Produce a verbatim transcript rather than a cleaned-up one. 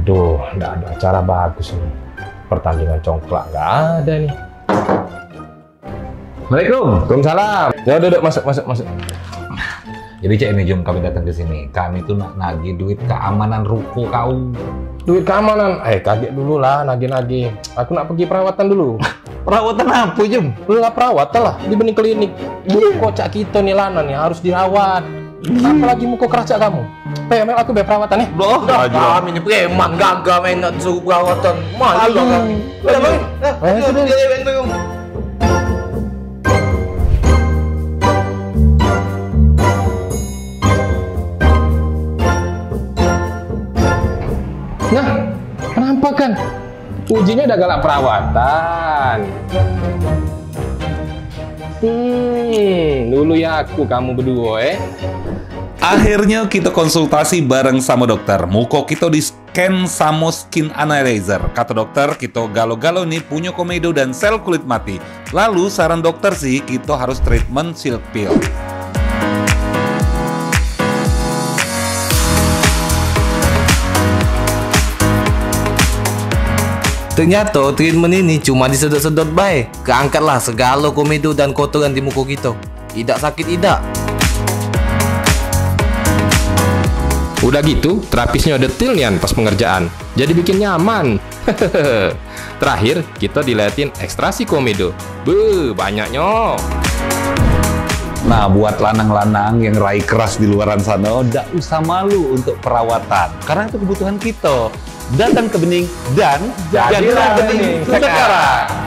Duh, ndak ada acara bagus ni. Pertandingan congklak nggak ada ni. Assalamualaikum. Waalaikumsalam. Ya, duduk, masuk, masuk, masuk. Jadi, cak ini, Jum, kami datang ke sini. Kami tuh nak nagih duit keamanan ruko kau. Duit keamanan? Eh, kagek dulu lah, nagih-nagih. Aku nak pergi perawatan dulu. Perawatan apa, Jum? Lu lah perawatan lah, di bening klinik. Muko cak kita ni lanang ni harus dirawat. Apalagi muko keracak kamu. Pe, mel aku be perawatan ni. Doh, dah, kami ni preman gagah main nak suruh perawatan. Malu lah kami. Udah, bang. Dah, eh, sudah. Nah, penampakan. Ujinya udah galak perawatan. Hmm, dulu ya aku kamu berdua, eh. Akhirnya kita konsultasi bareng sama dokter. Muko kita di scan samo skin analyzer. Kata dokter, kita galo-galo ni punyo komedo dan sel kulit mati. Lalu saran dokter sih, kita harus treatment silk peel. Ternyato treatment ini cuma disedot-sedot bae. Keangkatlah segalo komedo dan kotoran di muko kita. Idak sakit idak. Udah gitu, terapisnyo detil nian pas pengerjaan. Jadi bikin nyaman. Terakhir, kita diletin ekstraksi komedo. Beuh, banyaknyo. Nah, buat lanang-lanang yang rai keras di luaran sana, dak usah malu untuk perawatan. Karena itu kebutuhan kita. Datang ke Bening dan jadilah Bening sekarang.